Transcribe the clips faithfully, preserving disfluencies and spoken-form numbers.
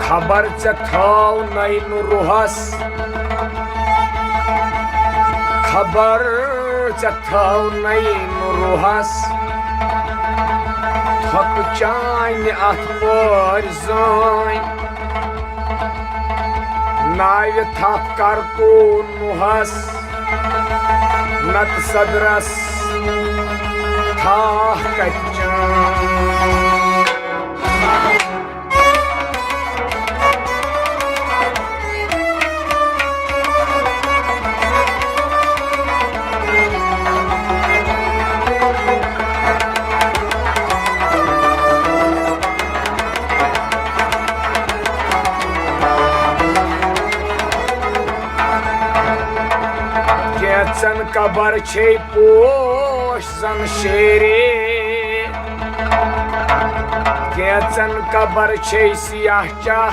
خبر ژےٚ تھاونَے نہٕ روحس، خبر ژےٚ تھاونَے نہٕ روحس، تھۄپہٕ چانہِ اَتھ پٲرۍ زٲنۍ۔ ناوِ تھپھ کر تو نوحس، نتہٕ صدرس تھاکھ کتہِ چٲنۍ۔ کینٛژن قبر چھے پوش زن شیرے، کینٛژن قبر چھے سیاہ چاہ،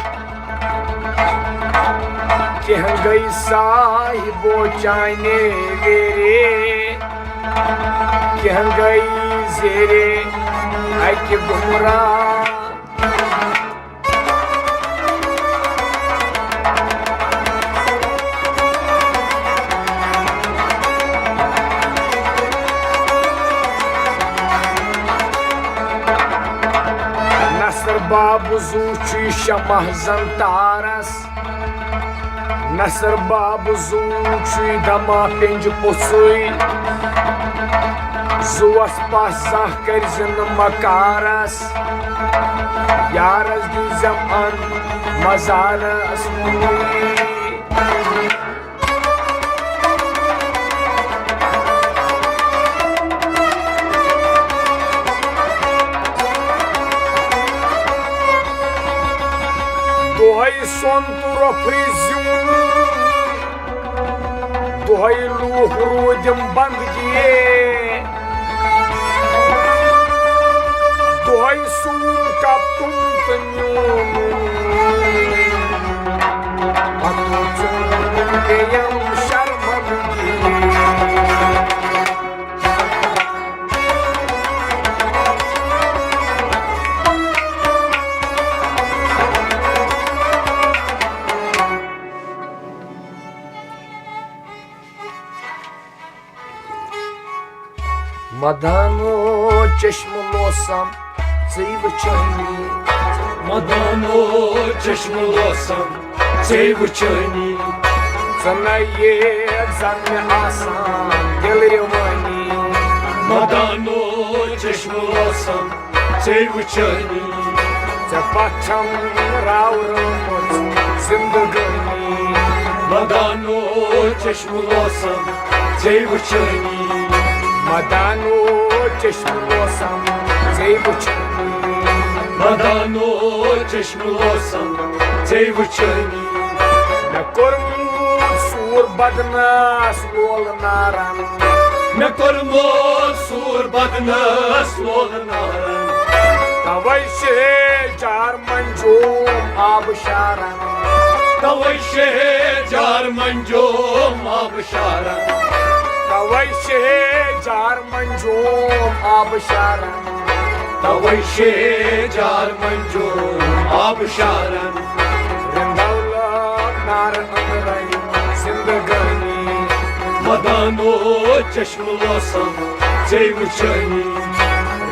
کینٛہہ گٔے صاحبو چانے ویرے، کینٛہہ گٔے زیرے اکہِ گمراہ۔ نصر باب زو چھُے شمع زن تارس، نصر باب زو چھُے دما پنج پوٚژھُے، زُوس پس زانٛہہ کٔرۍ زِ نہٕ مکارس، یارس دیٖزٮ۪م ان مزارس کُنُے۔ دۄہے سۄن تہٕ رۄپھرِ زیُن، دۄہے لوٗکھ روٗدِم بندگی، دۄہے سوٗم کپتُم تہٕ نیوٗنُم، پتہٕ ژوٗنُم بیٚیم شرمندگی۔ مدانو چشم لوسم ژٕے وٕچھٲنی۔ مدانو چشم لوسم ژٕے وٕچھٲنی۔ ژٕ نَے ییٚتھ زن مےٚ آسان دِل رِوٲنی۔ مدانو چشم لوسم ژٕے وٕچھٲنی۔ ژےٚ پتھ چھم راورٲومٕژ زندگٲنی۔ مدانو چشم لوسم ژے وٕچھٲنی۔ مدانو چشم لوسم ژے وٕچھٲنی۔ مدانو چشم لوسم ژے وٕچھٲنی۔ مےٚ کوٚرمُت سوٗر بدنس لول نارن۔ مےٚ کوٚرمُت سوٗر بدنس لول نارن۔ توے چھِ جار منجوم آبشارن۔ توے شے جار منجوم آبشارن۔ توے شے جار منجوم آبشارن۔ توے شے جار منجوم آبشارن۔ رندولت نار اندرے زندگانی۔ مدانو چشم لوسم ژے وٕچھٲنی۔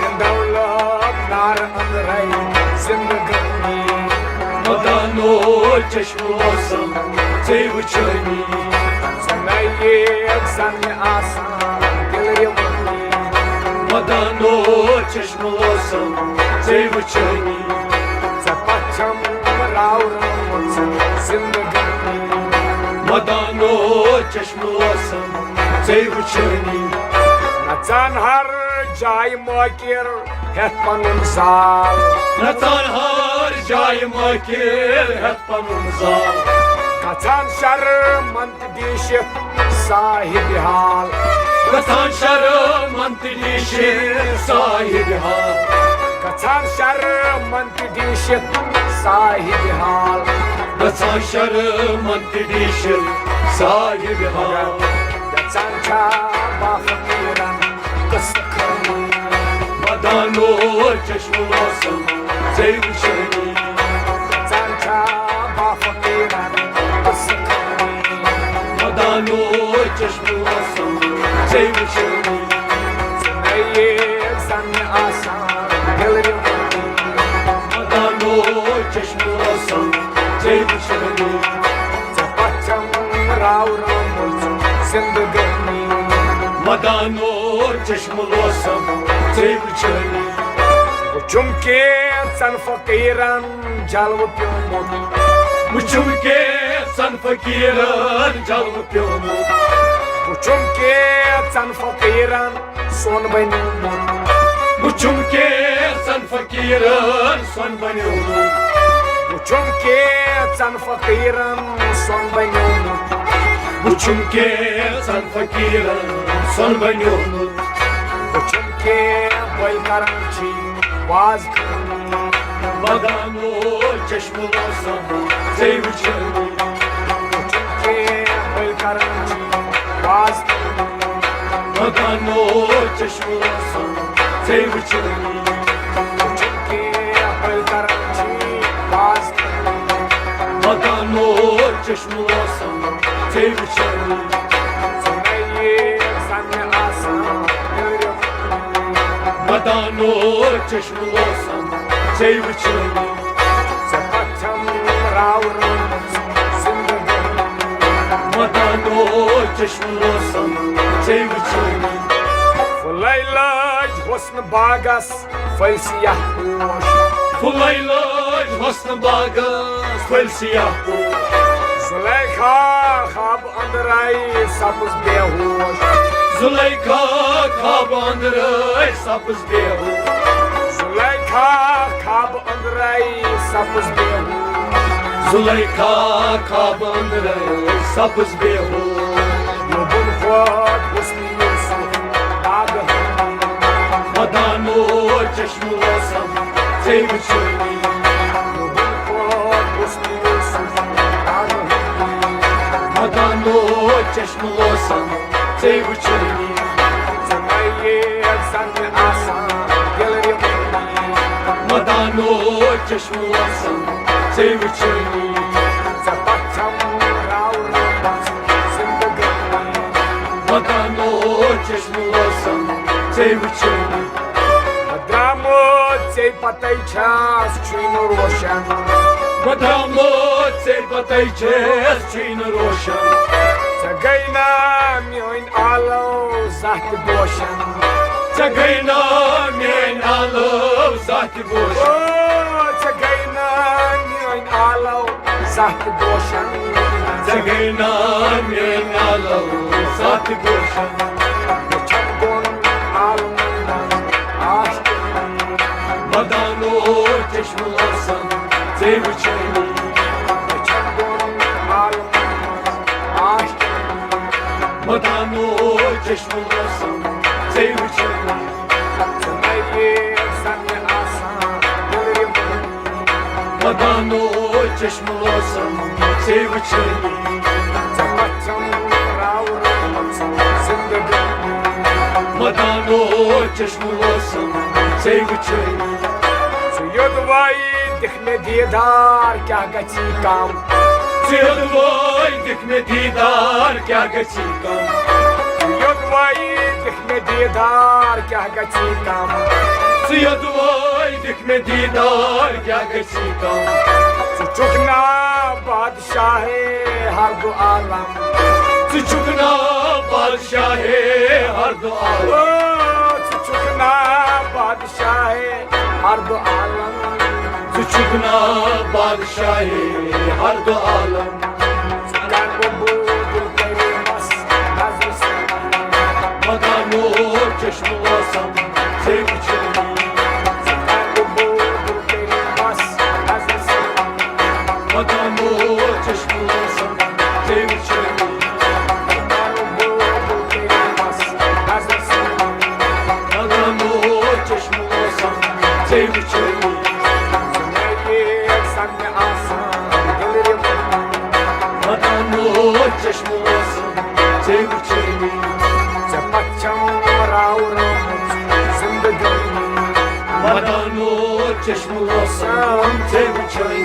رندولت نار اندرے زندگانی۔ مدانو چشم لوسم ژے وٕچھٲنی۔ ژٕ نَے ییٚتھ زن مےٚ آسان دِل رِوٲنی۔ مدانو چشم لوسم ژے وٕچھٲنی۔ ژےٚ پتھ چھم راورٲومٕژ زندگانی۔ مدانو چشم لوسم ژے وٕچھٲنی۔ نژان ہر جایہِ مٲکِر ہٮ۪تھ پنُن زال۔ نژان ہر جایہِ مٲکِر ہٮ۪تھ پنُن زال۔ گژھان شرمن تہٕ ڈیٖشِتھ صاحب حال۔ گژھان شرمن تہٕ ڈیٖشِتھ صاحب حال۔ گژھان شرمن تہٕ ڈیٖشِتھ صاحب حال۔ گژھان شرمن تہٕ ڈیٖشِتھ صاحب حال۔ گژھان چھا بافقیٖرن قصہٕ خٲلی۔ مدانو چشم لوسم ژے وٕچھٲنی۔ گژھان چھا ژٕ نَیے زَن مےٚ آسان دِل رِوٲنی۔ مدانو چشمہٕ لوسان ژے وٕچھٲنی۔ ژےٚ پَتھ چھَم راورٲومٕژ زِندگٲنی۔ مدانو چشمہٕ لوسان ژے وٕچھٲنی۔ وٕچھُم کینٛژَن فقیٖرَن جلوٕ پیومُت۔ وٕچھُم کینٛژَن فقیٖرَن جلوٕ پیومُت۔ وٕچھُم کینٛژَن فقیٖرَن سۄن بنیومُت۔ وٕچھُم کینٛژَن فقیٖرَن سۄن بنیومُت۔ وٕچھُم کینٛژَن فقیٖرَن سۄن بنیومُت۔ وٕچھُم کینٛژَن فقیٖرَن سۄن بنیومُت۔ وٕچھُم کینٛہہ بٔلۍ کران چھی واز۔ مدانو چشمہٕ لوسان ژے وٕچھٲنی۔ وٕچھُم کینٛہہ بٔلۍ کران چھی واز۔ مدانو چشمہٕ لوسان ژے وٕچھٲنی۔ وٕچھُم کینٛہہ بٔلۍ کران چھی واز۔ مدانو چشمہٕ لوسان ژے وٕچھٲنی۔ ژٕ نَیے زَن مےٚ آسان دِل رِوٲنی۔ مدانو چشمہٕ لوسان ژے وٕچھٲنی۔ ژےٚ پَتھ چھَم راورٲومٕژ زِندگٲنی۔ مدانو چشمہٕ لوسان ژے وٕچھٲنی۔ پھُلے لٲج حُسن باغس پھٔلۍ سیاہ پوش۔ پھُلے لٲج حُسن باغس پھٔلۍ سیاہ پوش۔ زُلیخا خواب أنٛدرَے سبز بے ہوش۔ زُلیخا خواب أنٛدرَے سبز بے ہوش۔ زُلیخا خواب أنٛدرَے سبز بے ہوش۔ زُلیخا خواب أنٛدرَے سبز بے ہوش۔ لوٗبن کھوٚت حُسن یوسف باغہٕ ہٲنی۔ مدانو چشمہٕ لوسان ژے وٕچھٲنی۔ لوٗبن کھوٚت حُسن یوسف باغہٕ ہٲنی۔ مدانو چشمہٕ لوسان ژے وٕچھٲنی۔ ژٕ نَیے زَن مےٚ آسان دِل رِوٲنی۔ مدانو چشمہٕ لوسان ژے وٕچھٲنی۔ ژےٚ پَتھ چھَم راورٲومٕژ زِندگٲنی۔ مدانو چشمہٕ لوسان ژے وٕچھٲنی۔ درٛامُت ژے پتے چھَس چھُے نہٕ روشن۔ مدامو ژے پتے چھَس چھُے نہٕ روشن۔ ژےٚ گٔے نا میٲنۍ آلو زانٛہہ تہِ بوشن۔ ژےٚ گٔے نا میٲنۍ آلو زانٛہہ تہِ بوشن۔ او، ژےٚ گٔے نا میٲنۍ آلو زانٛہہ تہِ بوشن۔ ژےٚ گٔے نا میٲنۍ آلو زانٛہہ تہِ بوشن۔ مےٚ چھَم بۄن عالمن منٛز آشکٲنی۔ مدانو چشمہٕ لوسان ژے وٕچھٲنی۔ مےٚ چھَم بۄن عالمن منٛز آشکٲنی۔ مدانو چشمہٕ لوسان ژے وٕچھٲنی۔ ژٕ نَیے زَن مےٚ آسان دِل رِوٲنی۔ مدانو چشمہٕ لوسان ژے وٕچھٲنی۔ ژےٚ پَتھ چھَم راورٲومٕژ زِندگٲنی۔ مدانو چشمہٕ لوسان ژے وٕچھٲنی۔ ژٕ یوٚدوَے دِکھ مےٚ دیٖدار کیٛاہ گژھی کم۔ ژٕ یوٚدوَے دِکھ مےٚ دیٖدار کیٛاہ گژھی کم۔ ژٕ یوٚدوَے دِکھ مےٚ دیٖدار کیٛاہ گژھی کم۔ ژٕ یوٚدوَے دِکھ مےٚ دیٖدار کیٛاہ گژھی کم۔ ژٕ چھُکھ نا بادشاہے ہر دو عالم۔ ژٕ چھُکھ نا بادشاہے ہر دو عالم۔ او، ژٕ چھُکھ نا بادشاہے ہر دو عالم۔ ژٕ چھُکھ نا بادشاہے ہر دو عالم۔ ژٕ کر قبول کٔرِتھ بس نظرِ سۭتۍ۔ مدانو چشمہٕ لوسان ژے وٕچھٲنی۔ ژٕ کر قبول کٔرِتھ بس نظرِ سۭتۍ۔ مدانو چشمہٕ لوسان ژے وٕچھٲنی۔ ژٕ کر قبول کٔرِتھ بس نظرِ سۭتۍ۔ مدانو چشمہٕ لوسان ژے وٕچھٲنی۔ ژٕ نَیے زَن مےٚ آسان دِل رِوٲنی۔ مدانو چشمہٕ لوسان ژے وٕچھٲنی۔ ژےٚ پَتھ چھَم راورٲومٕژ زِندگٲنی۔ مدانو چشمہٕ لوسان ژے وٕچھٲنی۔